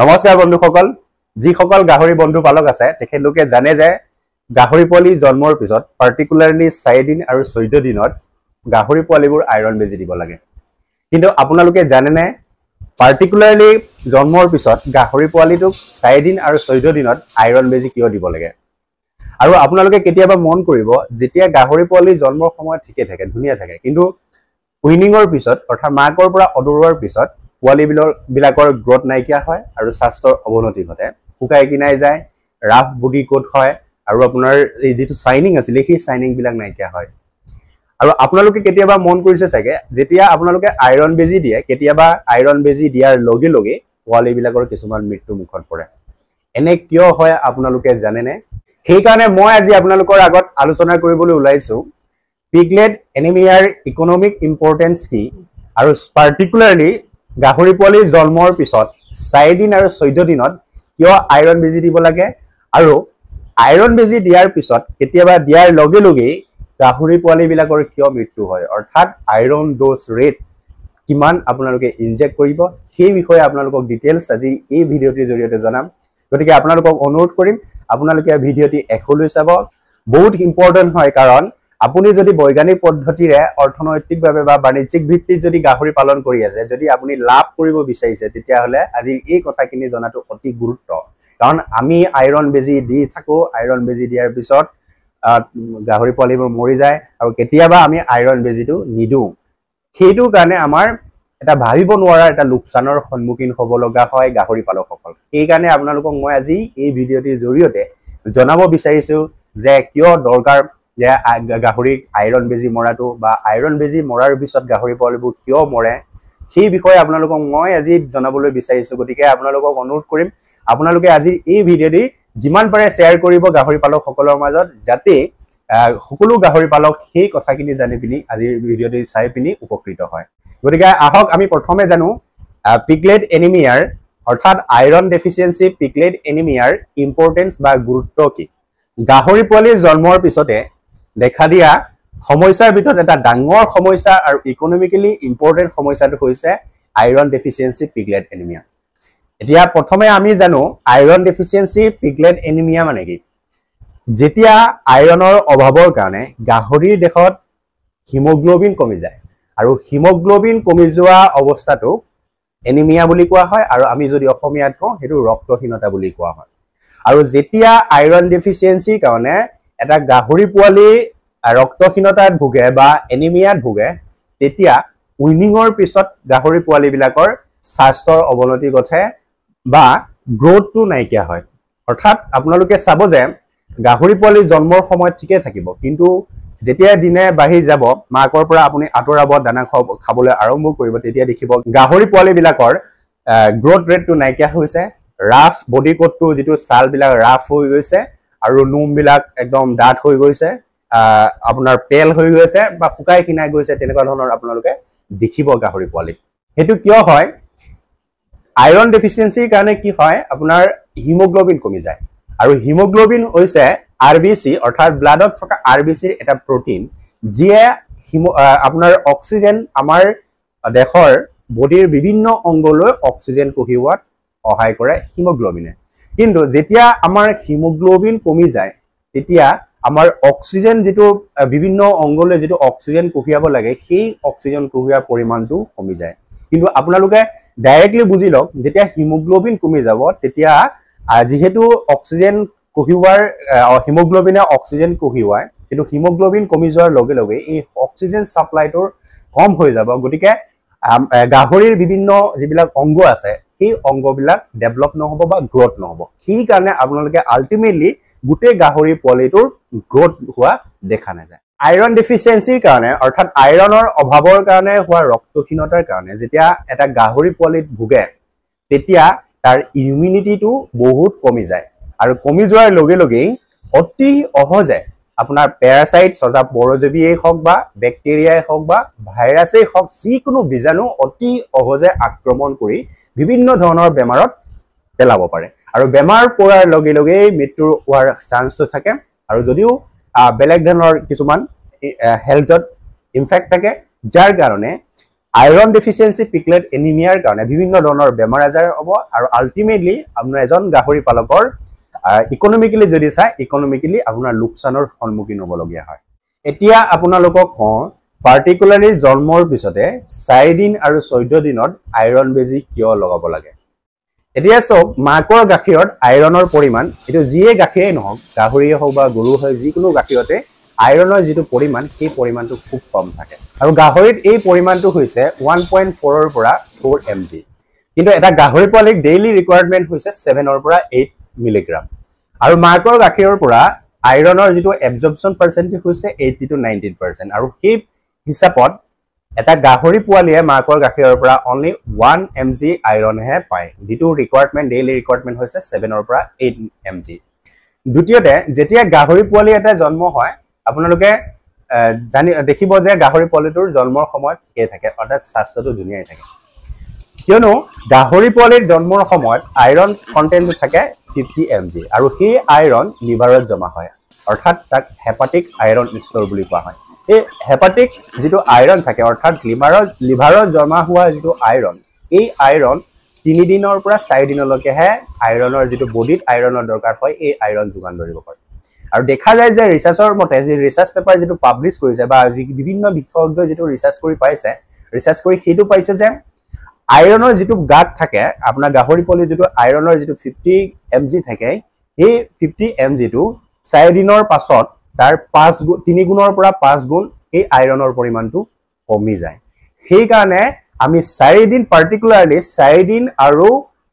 নমস্কাৰ বন্ধুসকল, যিসকল গাহৰি বন্ধু পালক আছে তেখেতলোকে জানে যে গাহৰি পোৱালি জন্মৰ পিছত পাৰ্টিকুলাৰলি 4 দিন আৰু 14 দিনত গাহৰি পোৱালিবোৰ আইৰণ বেজি দিব লাগে। কিন্তু আপোনালোকে জানেনে পাৰ্টিকুলাৰলি জন্মৰ পিছত গাহৰি পোৱালিটোক 4 দিন আৰু 14 দিনত আইৰণ বেজি কিয় দিব লাগে? আৰু আপোনালোকে কেতিয়াবা মন কৰিব, যেতিয়া গাহৰি পোৱালি জন্মৰ সময়ত ঠিকে থাকে, ধুনীয়া থাকে, কিন্তু উইনিঙৰ পিছত অৰ্থাৎ মাকৰ পৰা অদৰোৱাৰ পিছত পোৱালিবিলাকৰ গ্ৰথ নাইকিয়া হয় আৰু স্বাস্থ্যৰ অৱনতি ঘটে, শুকাই কিনাই যায়, ৰাফ বডি কোট হয় আৰু আপোনাৰ এই যিটো চাইনিং আছিলে সেই চাইনিংবিলাক নাইকিয়া হয়। আৰু আপোনালোকে কেতিয়াবা মন কৰিছে চাগে, যেতিয়া আপোনালোকে আইৰণ বেজি দিয়ে, কেতিয়াবা আইৰণ বেজি দিয়াৰ লগে লগে পোৱালিবিলাকৰ কিছুমান মৃত্যু মুখত পৰে। এনে কিয় হয় আপোনালোকে জানেনে? সেইকাৰণে মই আজি আপোনালোকৰ আগত আলোচনা কৰিবলৈ ওলাইছো পিগলেট এনিমিয়াৰ ইকনমিক ইম্পৰ্টেঞ্চ কি আৰু পাৰ্টিকুলাৰলি গাহৰি পোৱালি জন্মৰ পিছত 4 দিন আৰু 14 দিনত কিয় আইৰণ বেজি দিব লাগে আৰু আইৰণ বেজি দিয়াৰ পিছত কেতিয়াবা দিয়াৰ লগে লগেই গাহৰি পোৱালিবিলাকৰ কিয় মৃত্যু হয়, অৰ্থাৎ আইৰণ ড'জ ৰেট কিমান আপোনালোকে ইনজেক্ট কৰিব সেই বিষয়ে আপোনালোকক ডিটেইলছ আজি এই ভিডিঅ'টিৰ জৰিয়তে জনাম। গতিকে আপোনালোকক অনুৰোধ কৰিম আপোনালোকে ভিডিঅ'টি এশলৈ চাব, বহুত ইম্পৰ্টেণ্ট হয়। কাৰণ আপুনি যদি বৈজ্ঞানিক পদ্ধতিৰে অৰ্থনৈতিকভাৱে বা বাণিজ্যিক ভিত্তিত যদি গাহৰি পালন কৰি আছে, যদি আপুনি লাভ কৰিব বিচাৰিছে, তেতিয়াহ'লে আজি এই কথাখিনি জনাটো অতি গুৰুত্ব। কাৰণ আমি আইৰণ বেজি দি থাকোঁ, আইৰণ বেজি দিয়াৰ পিছত গাহৰি পোৱালিবোৰ মৰি যায় আৰু কেতিয়াবা আমি আইৰণ বেজিটো নিদিওঁ, সেইটো কাৰণে আমাৰ এটা ভাবিব নোৱাৰা এটা লোকচানৰ সন্মুখীন হ'ব লগা হয় গাহৰি পালকসকল। সেইকাৰণে আপোনালোকক মই আজি এই ভিডিঅ'টিৰ জৰিয়তে জনাব বিচাৰিছোঁ যে কিয় দৰকাৰ যে গাহৰিক আইৰণ বেজি মৰাটো বা আইৰণ বেজি মৰাৰ পিছত গাহৰি পোৱালিবোৰ কিয় মৰে, সেই বিষয়ে আপোনালোকক মই আজি জনাবলৈ বিচাৰিছোঁ। গতিকে আপোনালোকক অনুৰোধ কৰিম আপোনালোকে আজিৰ এই ভিডিঅ'টি যিমান পাৰে শ্বেয়াৰ কৰিব গাহৰি পালকসকলৰ মাজত, যাতে সকলো গাহৰি পালক সেই কথাখিনি জানি পিনি আজিৰ ভিডিঅ'টি চাই পিনি উপকৃত হয়। গতিকে আহক আমি প্ৰথমে জানো পিগলেট এনিমিয়াৰ অৰ্থাৎ আইৰণ ডেফিচিয়েঞ্চি পিগলেট এনিমিয়াৰ ইম্পৰ্টেঞ্চ বা গুৰুত্ব কি। গাহৰি পোৱালি জন্মৰ পিছতে দেখা দিয়া সমস্যাৰ ভিতৰত এটা ডাঙৰ সমস্যা আৰু ইকনমিকেলি ইম্পৰ্টেণ্ট সমস্যাটো হৈছে আইৰণ ডেফিচিয়েঞ্চি পিগলেট এনিমিয়া। এতিয়া প্ৰথমে আমি জানো আইৰণ ডেফিচিয়েঞ্চি পিগলেট এনিমিয়া মানে কি। যেতিয়া আইৰণৰ অভাৱৰ কাৰণে গাহৰিৰ দেহত হিমোগ্ল'বিন কমি যায় আৰু হিমোগ্ল'বিন কমি যোৱা অৱস্থাটোক এনিমিয়া বুলি কোৱা হয় আৰু আমি যদি অসমীয়াত কওঁ সেইটো ৰক্তহীনতা বুলি কোৱা হয়। আৰু যেতিয়া আইৰণ ডেফিচিয়েঞ্চিৰ কাৰণে এটা গাহৰি পোৱালি ৰক্তহীনতাত ভোগে বা এনিমিয়াত ভোগে, তেতিয়া উইনিঙৰ পিছত গাহৰি পোৱালিবিলাকৰ স্বাস্থ্যৰ অৱনতি ঘটে বা গ্ৰ'থটো নাইকিয়া হয়। অৰ্থাৎ আপোনালোকে চাব যে গাহৰি পোৱালি জন্মৰ সময়ত ঠিকে থাকিব, কিন্তু যেতিয়া দিনে বাঢ়ি যাব, মাকৰ পৰা আপুনি আঁতৰাব, দানা খাবলৈ আৰম্ভ কৰিব, তেতিয়া দেখিব গাহৰি পোৱালিবিলাকৰ গ্ৰ'থ ৰেটটো নাইকিয়া হৈছে, ৰাফ বডি কোটটো যিটো ছালবিলাক ৰাফ হৈ গৈছে আৰু নোমবিলাক একদম ডাঠ হৈ গৈছে, আপোনাৰ পেল হৈ গৈছে বা শুকাই কিনাই গৈছে, তেনেকুৱা ধৰণৰ আপোনালোকে দেখিব গাহৰি পোৱালি। সেইটো কিয় হয়? আইৰণ ডেফিচিয়েঞ্চিৰ কাৰণে কি হয়, আপোনাৰ হিমোগ্ল'বিন কমি যায় আৰু হিমোগ্ল'বিন হৈছে আৰ বি চি অৰ্থাৎ ব্লাডত থকা আৰ বি চিৰ এটা প্ৰটিন, যিয়ে আপোনাৰ অক্সিজেন আমাৰ দেহৰ বডিৰ বিভিন্ন অংগলৈ অক্সিজেন কঢ়িওৱাত সহায় কৰে হিমোগ্ল'বিনে। কিন্তু যেতিয়া আমাৰ হিমোগ্ল'বিন কমি যায়, তেতিয়া আমাৰ অক্সিজেন যিটো বিভিন্ন অংগলৈ যিটো অক্সিজেন কঢ়িয়াব লাগে, সেই অক্সিজেন কঢ়িওৱাৰ পৰিমাণটো কমি যায়। কিন্তু আপোনালোকে ডাইৰেক্টলি বুজি লওক, যেতিয়া হিমোগ্ল'বিন কমি যাব, তেতিয়া যিহেতু অক্সিজেন কঢ়িওৱাৰ হিমোগ্ল'বিনে অক্সিজেন কঢ়িওৱায়, কিন্তু হিমোগ্ল'বিন কমি যোৱাৰ লগে লগে এই অক্সিজেন ছাপ্লাইটোৰ কম হৈ যাব। গতিকে গাহৰিৰ বিভিন্ন যিবিলাক অংগ আছে সেই অংগবিলাক ডেভেলপ নহ'ব বা গ্ৰ'থ নহ'ব। সেইকাৰণে আপোনালোকে আল্টিমেটলি গোটেই গাহৰি পোৱালিটোৰ গ্ৰ'থ হোৱা দেখা নাযায়। আইৰণ ডেফিচিয়েঞ্চিৰ কাৰণে অৰ্থাৎ আইৰণৰ অভাৱৰ কাৰণে হোৱা ৰক্তহীনতাৰ কাৰণে যেতিয়া এটা গাহৰি পোৱালিত ভোগে, তেতিয়া তাৰ ইমিউনিটিটো বহুত কমি যায় আৰু কমি যোৱাৰ লগে লগেই অতি সহজে আপোনাৰ পেৰাচাইট সজা পৰজীৱীয়েই হওক বা বেক্টেৰিয়াই হওক বা ভাইৰাছেই হওক, যিকোনো বীজাণু অতি সহজে আক্ৰমণ কৰি বিভিন্ন ধৰণৰ বেমাৰত পেলাব পাৰে আৰু বেমাৰ পৰাৰ লগে লগেই মৃত্যু হোৱাৰ চান্সটো থাকে। আৰু যদিও বেলেগ ধৰণৰ কিছুমান হেল্থত ইনফেক্ট থাকে, যাৰ কাৰণে আইৰণ ডেফিচিয়েঞ্চি পিগলেট এনিমিয়াৰ কাৰণে বিভিন্ন ধৰণৰ বেমাৰ আজাৰ হ'ব আৰু আল্টিমেটলি আপোনাৰ এজন গাহৰি পালকৰ ইকনমিকেলি যদি চাই, ইকনমিকেলি আপোনাৰ লোকচানৰ সন্মুখীন হ'বলগীয়া হয়। এতিয়া আপোনালোকক কওঁ, পাৰ্টিকুলাৰলি জন্মৰ পিছতে 4 দিন আৰু 14 দিনত আইৰণ বেজী কিয় লগাব লাগে। এতিয়া চাওক, মাকৰ গাখীৰত আইৰণৰ পৰিমাণ, এইটো যিয়ে গাখীৰেই নহওক, গাহৰিয়ে হওক বা গৰু হওক, যিকোনো গাখীৰতে আইৰণৰ যিটো পৰিমাণ, সেই পৰিমাণটো খুব কম থাকে আৰু গাহৰিত এই পৰিমাণটো হৈছে 1.4ৰ পৰা 4 mg। কিন্তু এটা গাহৰি পোৱালিক ডেইলি ৰিকুৱাৰমেণ্ট হৈছে 7ৰ পৰা 8 মিলিগ্ৰাম আৰু মাকৰ গাখীৰৰ পৰা আইৰণৰ যিটো এবজৰ্পশ্যন পাৰ্চেণ্টেজ হৈছে 80 টু 90% আৰু সেই হিচাপত এটা গাহৰি পোৱালিয়ে মাকৰ গাখীৰৰ পৰা অনলি 1 mg আইৰণহে পায়, যিটো ৰিকুৱাৰমেণ্ট, ডেইলি ৰিকুৱাৰমেণ্ট হৈছে 7ৰ পৰা 8 mg। দ্বিতীয়তে, যেতিয়া গাহৰি পোৱালি এটা জন্ম হয়, আপোনালোকে জানি দেখিব যে গাহৰি পোৱালিটোৰ জন্মৰ সময়ত ঠিকেই থাকে, অৰ্থাৎ স্বাস্থ্যটো ধুনীয়াই থাকে। কিয়নো গাহৰি পোৱালিৰ জন্মৰ সময়ত আইৰণ কণ্টেণ্টটো থাকে 50 mg আৰু সেই আইৰণ লিভাৰত জমা হয়, অৰ্থাৎ তাক হেপাটিক আইৰণ ষ্ট'ৰ বুলি কোৱা হয়। এই হেপাটিক যিটো আইৰণ থাকে, অৰ্থাৎ লিভাৰত জমা হোৱা যিটো আইৰণ, এই আইৰণ 3 দিনৰ পৰা 4 দিনলৈকেহে আইৰণৰ যিটো বডিত আইৰণৰ দৰকাৰ হয়, এই আইৰণ যোগান ধৰিব পাৰে। আৰু দেখা যায় যে ৰিচাৰ্চৰ মতে, যি ৰিচাৰ্চ পেপাৰ যিটো পাব্লিছ কৰিছে বা যি বিভিন্ন বিশেষজ্ঞই যিটো ৰিচাৰ্চ কৰি পাইছে, ৰিচাৰ্চ কৰি সেইটো পাইছে যে আইৰণৰ যিটো গাত থাকে, আপোনাৰ গাহৰি পোৱালিৰ যিটো আইৰণৰ যিটো 50 mg থাকে, সেই 50 mgটো 4 দিনৰ পাছত তাৰ 5 গুণ, 3 গুণৰ পৰা 5 গুণ এই আইৰণৰ পৰিমাণটো কমি যায়। সেইকাৰণে আমি 4 দিন, পাৰ্টিকুলাৰলি 4 দিন আৰু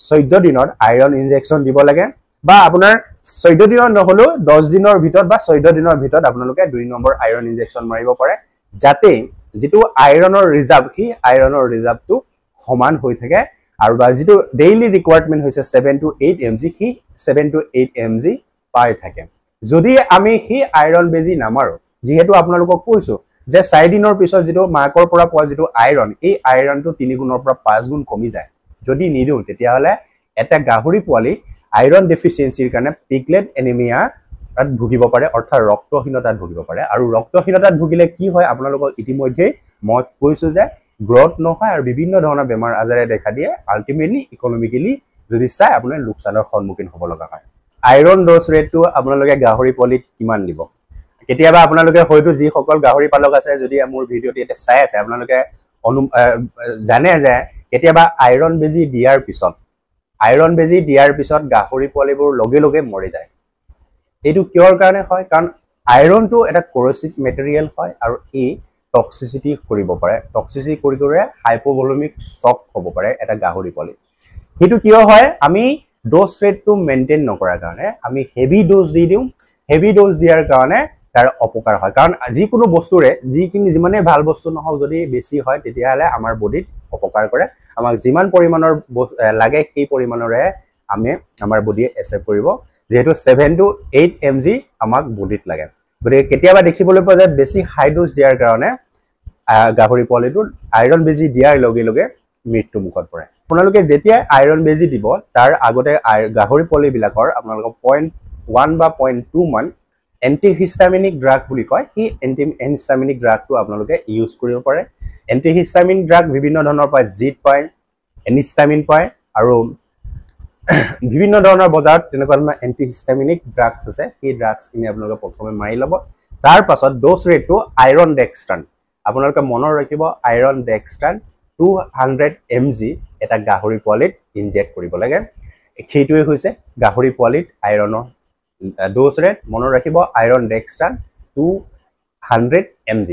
14 দিনত আইৰণ ইনজেকশ্যন দিব লাগে বা আপোনাৰ 14 দিনত নহ'লেও 10 দিনৰ ভিতৰত বা 14 দিনৰ ভিতৰত আপোনালোকে 2 নম্বৰ আইৰণ ইনজেকশ্যন মাৰিব পাৰে, যাতে যিটো আইৰণৰ ৰিজাৰ্ভ, সেই আইৰণৰ ৰিজাৰ্ভটো সমান হৈ থাকে আৰু বা যিটো ডেইলি ৰিকুৱাৰমেণ্ট হৈছে 7 টু 8 mg, সেই 7 টু 8 mg পাই থাকে। যদি আমি সেই আইৰণ বেজী নামাৰো, যিহেতু আপোনালোকক কৈছো যে 4 দিনৰ পিছত যিটো মাকৰ পৰা পোৱা যিটো আইৰণ, এই আইৰণটো 3 গুণৰ পৰা 5 গুণ কমি যায়, যদি নিদিওঁ তেতিয়াহ'লে এটা গাহৰি পোৱালি আইৰণ ডেফিচিয়েঞ্চিৰ কাৰণে পিগলেট এনিমিয়া তাত ভুগিব পাৰে, অৰ্থাৎ ৰক্তহীনতাত ভুগিব পাৰে। আৰু ৰক্তহীনতাত ভুগিলে কি হয় আপোনালোকক ইতিমধ্যেই মই কৈছো যে গ্ৰথ নহয় আৰু বিভিন্ন ধৰণৰ বেমাৰ আজাৰে দেখা দিয়ে। আল্টিমেটলি ইকনমিকেলি যদি চাই, আপোনাৰ লোকচানৰ সন্মুখীন হ'ব লগা হয়। আইৰণ ড'জ ৰেটটো আপোনালোকে গাহৰি পোৱালিত কিমান দিব? কেতিয়াবা আপোনালোকে হয়তো, যিসকল গাহৰি পালক আছে, যদি মোৰ ভিডিঅ'টো এতিয়া চাই আছে, আপোনালোকে জানে যে কেতিয়াবা আইৰণ বেজী দিয়াৰ পিছত গাহৰি পোৱালিবোৰ লগে লগে মৰি যায়। এইটো কিহৰ কাৰণে হয়? কাৰণ আইৰণটো এটা কৰচিভ মেটেৰিয়েল হয় আৰু ই টক্সিচিটি কৰিব পাৰে। টক্সিচিটি কৰি কৰি হাইপভলমিক শ্বক হ'ব পাৰে এটা গাহৰি পোৱালি। সেইটো কিয় হয়? আমি ড'জ ৰেটটো মেইনটেইন নকৰাৰ কাৰণে আমি হেভি ড'জ দি দিওঁ। হেভি ড'জ দিয়াৰ কাৰণে তাৰ অপকাৰ হয়। কাৰণ যিকোনো বস্তুৰে, যিখিনি যিমানেই ভাল বস্তু নহওক, যদি বেছি হয় তেতিয়াহ'লে আমাৰ বডিত অপকাৰ কৰে। আমাক যিমান পৰিমাণৰ লাগে, সেই পৰিমাণৰে আমি আমাৰ বডিয়ে একচেপ্ট কৰিব। যিহেতু 7 টু 8 mg আমাক বডিত লাগে, গতিকে কেতিয়াবা দেখিবলৈ পোৱা যায় বেছি হাই ড'জ দিয়াৰ কাৰণে গাহৰি পোৱালিটো আইৰণ বেজী দিয়াৰ লগে লগে মৃত্যু মুখত পৰে। আপোনালোকে যেতিয়া আইৰণ বেজী দিব, তাৰ আগতে গাহৰি পোৱালিবিলাকৰ আপোনালোকৰ 0.1 বা 0.2 মান এণ্টিহিষ্টামিনিক ড্ৰাগ বুলি কয়, সেই এণ্টিহিষ্টামিনিক ড্ৰাগটো আপোনালোকে ইউজ কৰিব পাৰে। এণ্টিহিষ্টামিন ড্ৰাগ বিভিন্ন ধৰণৰ পায়, জিত পায়, এনিষ্টামিন পায় আৰু বিভিন্ন ধৰণৰ বজাৰত তেনেকুৱা ধৰণৰ এণ্টিহিষ্টামিনিক ড্ৰাগছ আছে। সেই ড্ৰাগছখিনি আপোনালোকে প্ৰথমে মাৰি ল'ব। তাৰ পাছত ড'জ ৰেটটো আইৰণ ডেক্সট্ৰান, আপোনালোকে মনত ৰাখিব, আইৰণ ডেক্সট্ৰান 200 mg এটা গাহৰি পোৱালিত ইনজেক্ট কৰিব লাগে। সেইটোৱে হৈছে গাহৰি পোৱালিত আইৰণৰ ড'জ ৰেট। মনত ৰাখিব, আইৰণ ডেক্সট্ৰান 200 mg।